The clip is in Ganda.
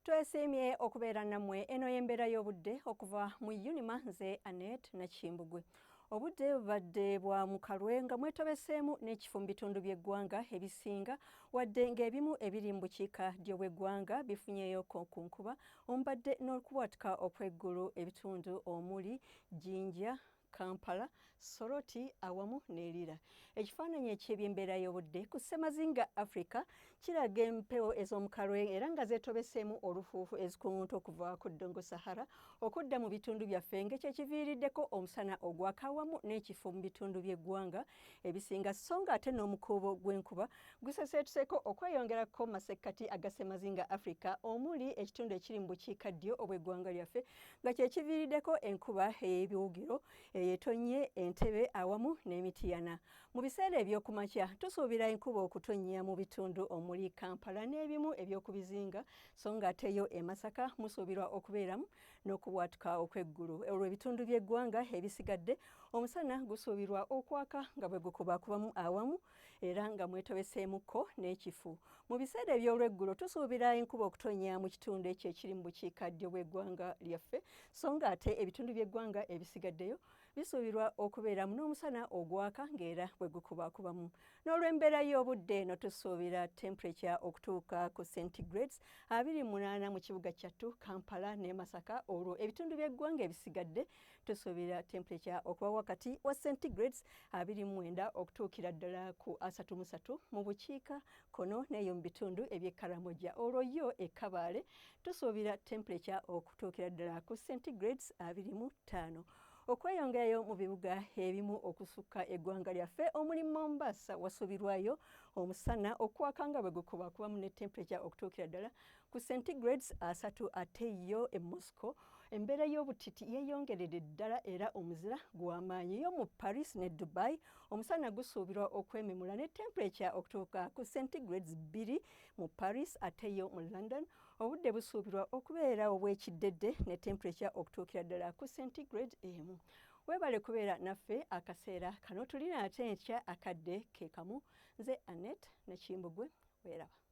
Twesiimye okubeera nammwe. Eno y'embeera y'obudde okuva mu UNIMA. Nze Anet Nakimbugwe. Obudde bubadde bwa mukalwe nga mwetobeseemu n'ekifo mu bitundu by'eggwanga ebisinga, wadde ng'ebimu ebiri mu bukiika ddyo bw'eggwanga bifunyeeyoko ku nkuba omubadde n'okubwatuka okw'eggulu ebitundu omuli Jinja, Kampala, Soroti awamu ne Lira. Ekifaananyi eky'ebyembeera y'obudde ku ssemazinga Africa kiraga empewo ez'omukalwe era nga zeetobeseemu olufuufu ezikuŋŋunta okuva ku ddungu Sahara okudda mu bitundu byaffe, ng'ekyekiviiriddeko omusana ogwaka awamu n'ekifo mu bitundu by'eggwanga ebisinga, so nga ate n'omukuubo gw'enkuba guseseetuseeko okweyongerako mu masekkati aga ssemazinga Africa omuli ekitundu ekiri mu bukiikaddyo obw'eggwanga lyaffe, nga kyekiviiriddeko enkuba ey'ebiwugiro eyetonnye Entebbe awamu n'emitiyana. Mu biseera eby'okumakya tusuubira enkuba okutonnya mu bitundu omuli Kampala n'ebimu eby'okubizinga, so nga ate yo e Masaka musuubirwa okubeeramu n'okubwatuka okw'eggulu. Olwo ebitundu by'eggwanga ebisigadde omusana gusuubirwa okwaka nga bwe gukubakubamu awamu era nga mwetobeseemukko n'ekifu. Mu biseera eby'olweggulo tusuubira enkuba okutonnya mu kitundu ekyo ekiri mu bukiikaddyo bw'eggwanga lyaffe, so nga ate ebitundu by'eggwanga ebisigaddeyo bisuubirwa okubeeramu n'omusana ogwaka ng'era bwe gukubakubamu. N'olw'embeera y'obudde eno tusuubira temperature okutuuka ku centigrades 28 mu kibuga kyattu Kampala ne Masaka. Olwo ebitundu by'eggwanga ebisigadde tusuubira temperature okuba wakati wa centigrades 29 okutuukira ddala ku 33 mu bukiika kkono n'eyo mu bitundu eby'e Karamoja. Olwo yo e Kabale tusuubira temperature okutuukira ddala ku centigrades 25. Okweyongerayo mu bibuga ebimu okusukka eggwanga lyaffe omuli Mombasa wasuubirwayo omusana okwaka nga bwe gukubakubamu ne temperature okutuukira ddala ku centigrades 30. Ate yo e Moscow embeera y'obutiti yeeyongeredde ddala era omuzira gw'amaanyi. Yo mu Paris ne Dubai omusana gusuubirwa okwememula ne temperature okutuuka ku centigrades 2 mu Paris. Ate yo mu London obudde busuubirwa okubeera obw'ekiddedde ne temperature okutuukira ddala ku centigrade 1. Weebale kubeera naffe akaseera kano. Tulina ate enkya akadde ke kamu. Nze Anet Nakimbugwe, weeraba.